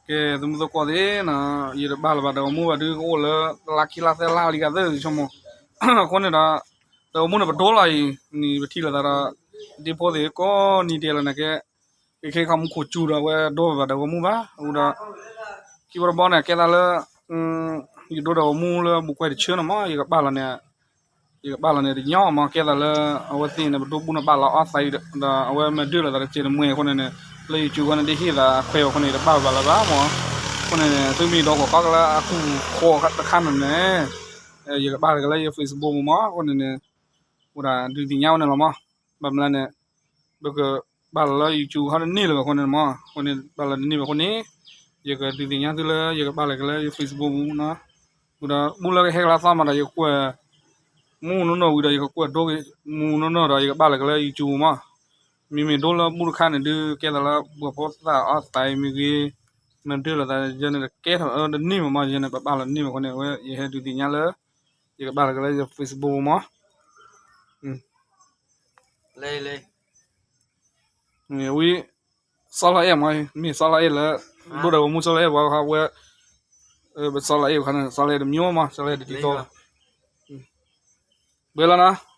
ကဲ သုမုၢ်သကိးသ့ၣ်နီၤ, ယတဘၣ်လၢၤဘၣ် ဒီးမူဘၣ်ဒုးကအိၣ်လၢ တလါခံလါသၢလါလံကသ့ၣ်ဆိကမိၣ်, အဃိန့ၣ်ဒီး ဒီးမူန့ၣ်ပဒိလီၤအံၤ န့ၣ်ပထံၣ်လိာ်သးဒီး ဒ့ဖိသ့ၣ်ကိးနံၤဒဲးလီၤန့ၣ်ကဲ, ကခ့ခီမူခိၣ်စူၤဒီးအဝဲဒိဘၣ်ဒီးဝဲမူဘၣ်, အဃိဒီး ခံဘီတဘီန့ၣ် ကဲသးလၢ ယဒိဒီးဝဲမူလၢဘူးကွဲတဆၢန့ၣ်မး ယကဘၣ်လီၤန့ၣ် ယကဘၣ်လီၤန့ၣ်တညီမး ကဲသးလၢ အဝဲသ့ၣ်န့ၣ် ပဒိဘူးန့ၣ်ဘၣ်လီၤအီသးဒီး အဝဲမၤဒၢလီၤသးတစဲးတမှဲအဃိန့ၣ်န့ၣ် လၢ YouTube ဃီန့ၣ် ဒ်ဟ့ၣ်သးခွဲးအဃိန့ၣ် ယတဘၣ်ဘၣ်လၢၤဘၣ်မး, အဃိန့ၣ် သုမ့ၢ်ဒိးကွၢ်ကီကလၢအကူၣ်ဃီတခါန့ၣ်န့ၣ် ယကဘၣ်လီၤက့ၤလၢယ Facebook ပူၤမး အဃိန့ၣ်န့ၣ် အိၣ်ဒၣ်ဒုးသ့ၣ်ညါဝဲန့ၣ်လီၤမး, ဘၣ်မနုၤလဲၣ်န့ၣ် ပကဘၣ်လီၤလၢ YouTube ဟီတန့ၢ်လၢၤဘၣ်အဃိန့ၣ်မး, အဃိန့ၣ် ဘၣ်လီၤတန့ၢ်ဘၣ်အဃိန့ၣ် ယကဒုးသ့ၣ်ညါသုလၢ ယကဘၣ်လီၤက့ၤလၢယ Facebook ပူၤနီၤ, ဒီးဘူးလၢကဟဲကလါသီမးဒီး ယကကွဲး မူနီၢ်နီၢ်ဝံၤဒီး ယကကွဲးဒိက့ၤ မူနီၢ်နီၢ်ဒီး ယကဘၣ်လီၤက့ၤလၢ YouTube ပူၤမး, မ့မ့ၢ်ဒိလၢဘူးတခါန့ၣ်ဒုး ကဲသးလၢ ပှၤဖိသၣ်အီသးအံၤမ့ၢ်ဂ့ၤ မၤဒၢလီၤသးယဲန့ၣ် ကဲထီၣ်တန့ၢ်မးမး ယဲန့ၣ် ပဘၣ်လီၤတန့ၢ်ဘၣ်အဃိန့ၣ် အဝဲယဟဲဒုးသ့ၣ်ညါလၢ ယကဘၣ်လီၤက့ၤလၢယ Facebook ပူၤမး ဝံၤ စီလီၤအဲၣ်မး မ့ၢ်စီလီၤအဲၣ်လၢ ဒိၣ်ဒီးဝဲမူစီလီၤအဲၣ်ဝဲ ပစီလီၤအဲၣ်ခါန့ၣ် စီလီၤအဲၣ်တမံၤမး စီလီၤအဲၣ်တတီၤတီၤ ဘဲလီၤနီၤ